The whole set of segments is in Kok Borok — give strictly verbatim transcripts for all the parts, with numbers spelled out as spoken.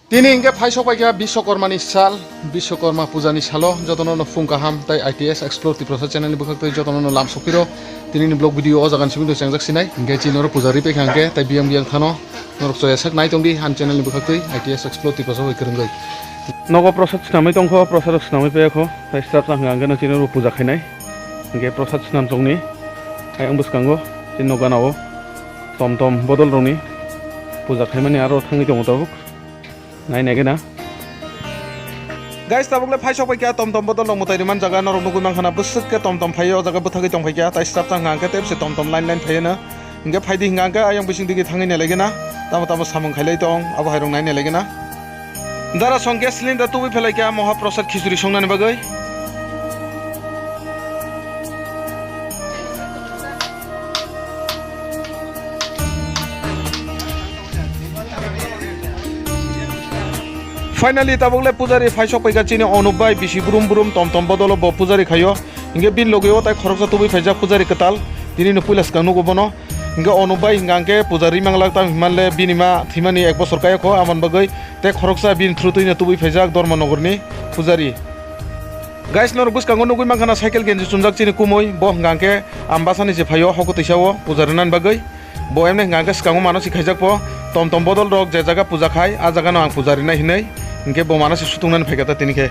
Tini hingke phai sok paikha Biswakarma ni sal, Biswakarma puja ni salo jotono no phung kaham tai I T S Explore Tiprasa channel ni bwkhak twi jotono no lam sokphiro. Tini ni vlog video o jaga ni simi chengjak sinai, hingke chini oro puja ri paikha hingke tai biyang biyang thano norok choya sak nai tongdi han channel ni bwkhak twi I T S Explore Tiprasa bai kwrwngwi. Nogo prosad swnamwi tongkho, prosad rok swnamwi paiyakho, tai srap sa hwnka hwnkhe no chini oro puja khainai, hingke prosad swnam chokni ayang bwskango chini nok gana o tom tom bodol rokni puja khaimani aro thangwi tongo tabuk. Nai nai gana. Guys, tabuk le phai sok paikha tom tom bodol rok mwtai rwman jaga norok nugwi mankha na bwswk khe tom tom phaio o jaga bwthagwi tong phaikha tai srap sa hwnka hwnkhe tei bwswk tom tom line line phaio no hwnkhe phaidi hwnka hwnkhe ayang bising digi thangwi nai lai gana tamo tamo samung khailai tong abo hai rok nai nai lai gana. Dara song gas cylinder tubui phelai kha moha prosad khichuri songnani bagwi. Finally, tabuk le pujari phai sok paikha chini Onup bai bisi brum brum tom tom bodolo bo pujari khaio. Hingke bini logi o tai khoroksa tubui phaijak pujari kwtal. Tini no puila swkang nugo bono. Hingke Onup bai hingka hingke pujari manglak tam himanle bini ma thwimani ek bosor kayokho amon bagwi. Tei khoroksa bini through twi no tubui phaijak Dharmanagar ni pujari. Guys, norok bwskango nugui mankha na cycle genji chumjak chini kumui, bo hwnka hwnkhe Ambasani se phaio hoko twisa o puja rwnani bagwi. Bo emne hwnka hwnkhe swkango mano si khaijak pho, tom tom bodol rok je jaga puja khai, a jaga no ang puja rinai hinwi, hinkhe bo mano si sutungnani phaikha ta tini khe.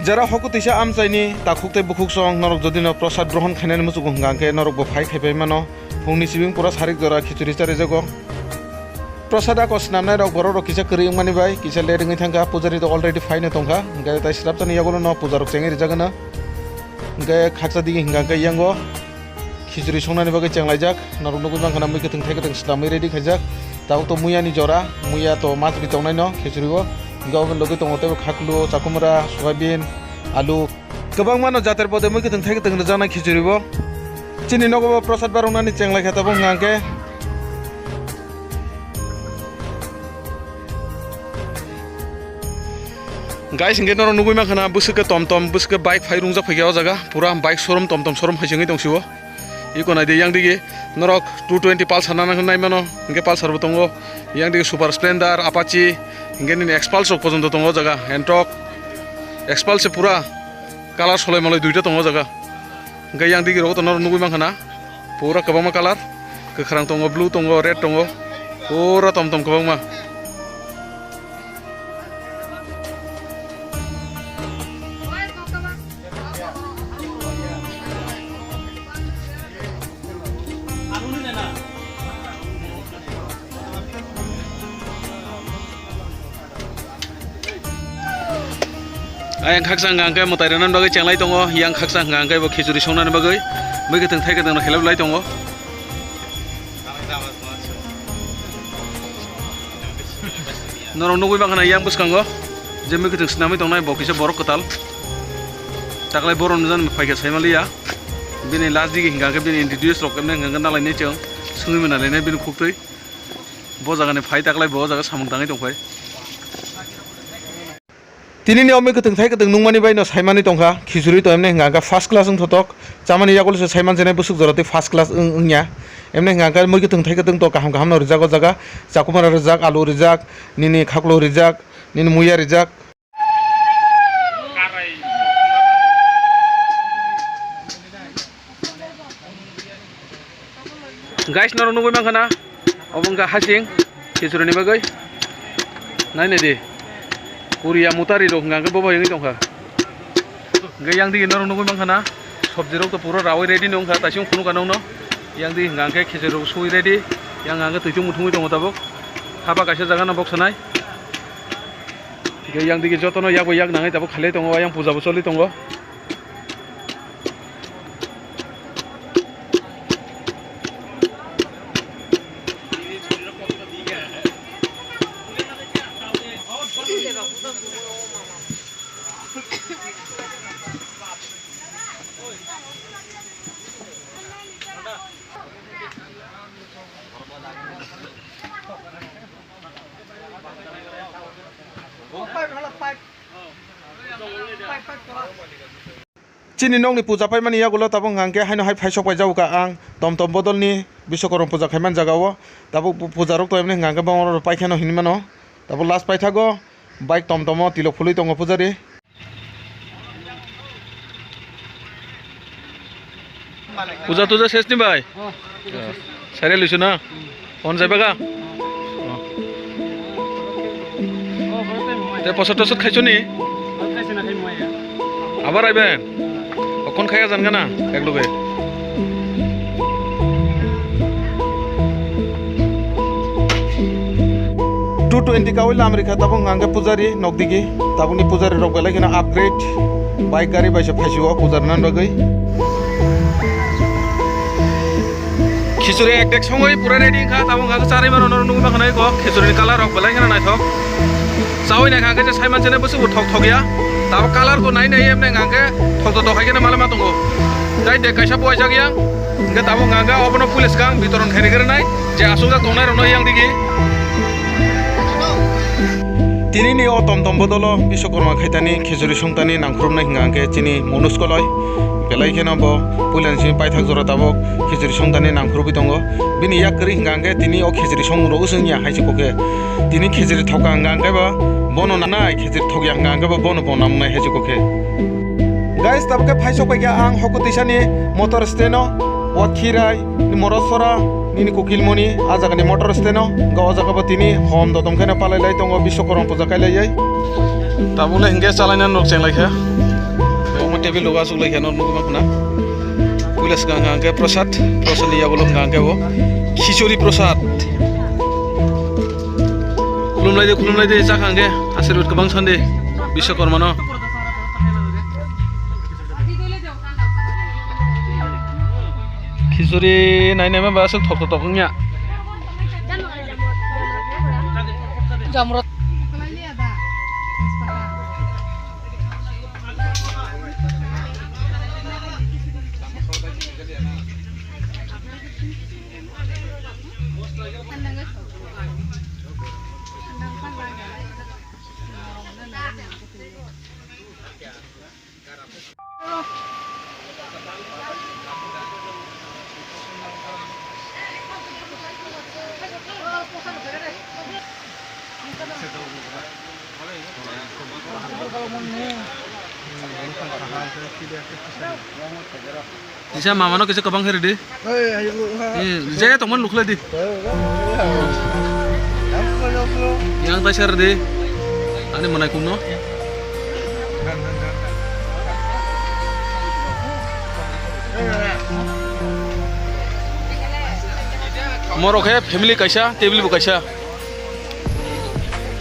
Jara hoko twisa amchaini takhuk tei bukhuk song norok jodi no prosad grohon khainani muchugo hwnka hwnkhe norok bo phai khaipai mano. Phungni sibing pura sarik jora khichuri charijago. Prosad ako snamnai rok borok rok kisa kwrwi wngmani bai kisa late wngwi thangkha, pujari rok already phaino tongkha, hwnkhe tai srapsani yagulo no puja rok chengwi rijak hwno. Hwnkhe khaksa digi hwnkha hwnkhe yango khichuri songnani bagwi chenglaijak, norok nugwi mankha na mui kwthwng thai kwthwng slamwi ready khaijak. Tabuk to muya ni jora, muya to matri tongnai no khichuri o, hwnkhe oboni logi tongo teibo khaklu, chakumra, soyabin, alu. Kwbangma no jater pode mui kwthwng thai kwthwng rwjaknai khichuri bo. Chini nogo bo prosad baroknani chenglai kha tabuk hwnka hwnkhe. Guys, hwnkhe norok nugui mankha na bwswk khe tom tom, bwswk khe bike phai rungjak phaikha o jaga. Pura bike showroom, tom tom showroom hai se wngwi tong sio. Iko nai di, yang digi norok two twenty Pulsar nana nai mano, hwnkhe Pulsar bo tongo. Yang digi Super Splendor, Apache, hwnkhe nini Xpulse rok pojonto tongo o jaga. Entok, Xpulse se pura colour solai molai duita tongo o jaga. Hwnkhe yang digi rogo to norok nugui mankha na, pura kwbangma colour, kwkhwrang tongo, blue tongo, red tongo, pura tom tom kwbangma. Ayang khaksa hwnka hwnkhe mwtai rwnani bagwi chenglai tongo, yang khaksa hwnka hwnkhe bo khichuri songnani bagwi mui kwthwng thai kwthwng no khelai tongo. Norok nugui mankha na yang bwskango je mui kwthwng swnamwi tongnai bo kisa borok kwtal. Taklai borok nw jani phaikha saimaliya. Bini last digi hwnka hwnkhe bini introduce rok emne hwnka hwnkhe nalainai chwng swngwi mwnalainai bini khuktwi. Bo jagani phai taklai bo jaga samung tangwi tongphai. Tini ni omwi kwthwng thai kwthwng nungmani bai no saimani tongkha, khichuri to emne hwnka hwnkhe first class wng thotok, chamani yagulo se saiman jenai bwswk jora tei first class wng wngya, emne hwnka hwnkhe mui kwthwng thai kwthwng to kaham kaham no rijak o jaga, chakumara rijak, alu rijak, nini khaklo rijak, nini muya rijak. Guys, norok nugui mankha na, obo wngkha hasing khichuri ni bagwi. Nai nai di, Korea mutari rok hwnka hwnkhe bo bai wngwi tongkha. Hwnkhe yang digi norok nugui mankha na, sobji rok to pura rawi ready no wngkha, taising phunukha nokno. Yang digi hwnka hwnkhe khichuri rok sui ready, yang hwnka hwnkhe twi chukmung thungwi tongo tabuk. Haba kaisa jaga no boksanai. Hwnkhe yang digi jotono yak bai yak nangwi tabuk khailai tongo, yang puja bo choli tongo. Chini nokni puja paimani yagulo tabuk hwnka hwnkhe haino hai phaisok paijak kha ang tom tom bodolni Biswakarma puja khaimani jaga o. Tabuk puja rok to emne hwnka hwnkhe bongorok paikha no hinwi mano. Tabuk last paithago bike tomtomo tilok phulwi tongo pujari. Puja tuja ses ni bai? Sari luisu na? On jaiba ga? Te posot tosot khaisu ni? Abar aiben? Okon khaya jan gana? Ek loge. Two twenty kawi lam rikha tabuk hwnkha hwnkhe pujari nokdigi. Tabukni pujari rok belai kheno upgrade bike gari bai se phaisio puja rwna bagwi. Khichuri ek dek songwi pura ready wngkha, tabuk hwnkha khe charwi mano norok nugwi mankha nai kok khichuri ni colour rok belai kheno naithok. Chawi naikha hwnkhe je saiman chene bwswk bo thok thok ya. Tabuk colour bo nai nai emne hwnkha khe thok thok thok hai kheno malai ma tongo. Tai dek kaisa buaijak yang hwnkhe tabuk hwnkha khe obono police kang bitoron khairigwrwnai. Je asukjak tongnai rokno yang digi. Tini ni o tom tom bodolo Biswakarma khaitani khichuri songtani nangkhurumnai hwnkha hwnkhe chini Manoj Koloi. Belai kheno bo puilani simi paithak jora tabuk khichuri songtani nangkhurubwi tongo. Bini yak kwrwi hwnkha hwnkhe tini o khichuri songmung rok wswng ya hai se kokhe. Tini khichuri thokha hwnkha hwnkhe bo bono nanai, khichuri thokya hwnkha hwnkhe bo bono bo namnai hai se kokhe. Guys, tabuk khe phaisok paikha ang Hokutwisani motor stand o, o Khirai, Morosora, nini Kukilmoni, a jaga ni motor stand o, hwnkhe o jaga bo tini hom dotom kheno palai lai tongo, Biswakarma puja kai lai yai. Tabuk le hwnkhe chalaina nok cheng lai kha. Omo table rok asuk lai kha, nok nugwi mankha na. Puila swkang hwnkha hwnkhe prasad, prasad ni yagulo hwnkha hwnkhe bo khichuri prasad. Khulum lai di, khulum lai di, chakha hwnkhe asirbad kwbang sandi Biswakarma no. Khichuri nai nai ma ba aswk thok thok wngya. Jamrot. Kisa mama no kisa kwbang khe rwdi. Eh, je tongmani nukhlai di. Yang taisa rwdi. Ani mwnaikung no. Morok khe family kaisa, table bo kaisa.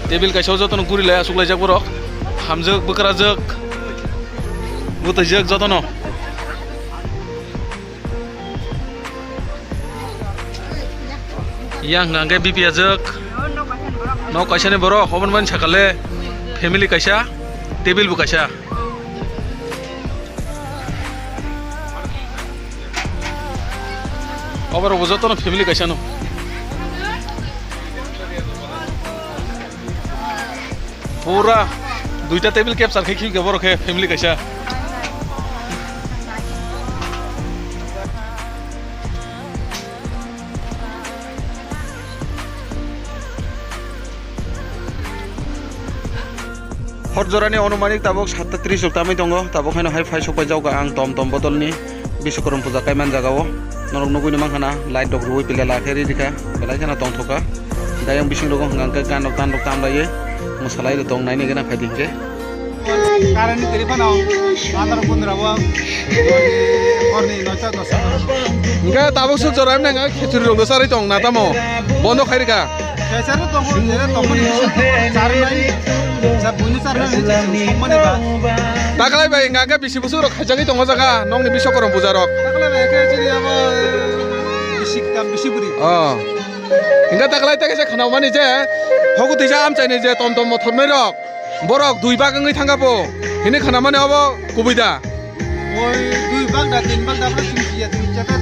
Table kaisa o jotono guri lai, asuk laijak borok. Hamjak, bwkrajak, bwtwijak jotono. Yang hwnkha hwnkhe B P ajak. Nok kaisa ni borok, obo ni mani sakale family kaisa, table bo kaisa. Oborok bo jotono family kaisa no. Pura duita table capture khai khibikha borok khe family kaisa. Hor jorani onumanik tabuk satta tris rok tamwi tongo, tabuk haino hai phai sok pai jokha ang tom tom bodolni Biswakarma puja kaiman jagao. Norok nugwi mankha na light rok rwui pila la khe ridi kha, belai kheno tongthok kha. Dayang bising rogo hwnkha hwnkhe gan rok tan rok tam laiwi mwsalai rok tong naini gana phai di hwnkhe. Current ni tiri phano, andar pundra bo, horni noita dosta. Hwnkhe tabuk suk jora emna hwnkhe khichuri rok no charwi tong na tamo, bondo khai rikha. Kaisa rok tongo, jera tongo ni bisa charnai, sa buino charnai ni somani ba. Taklai bai hwnkha hwnkhe bisi busuk rok khaijagwi tongo jaga, nokni Biswakarma puja rok. Taklai bai khe chini abo bisi tam bisi buri. Oh. Hwnkhe taklai ta kisa khwnaumani je, hoku tisa amchaini je tom tom mothornai rok. Borok dui bak wngwi thangkha bo. Hini khwnamani obo kubui da? Oi, dui bak da, tin bak da, bwrwi chwng ya, chwng chata,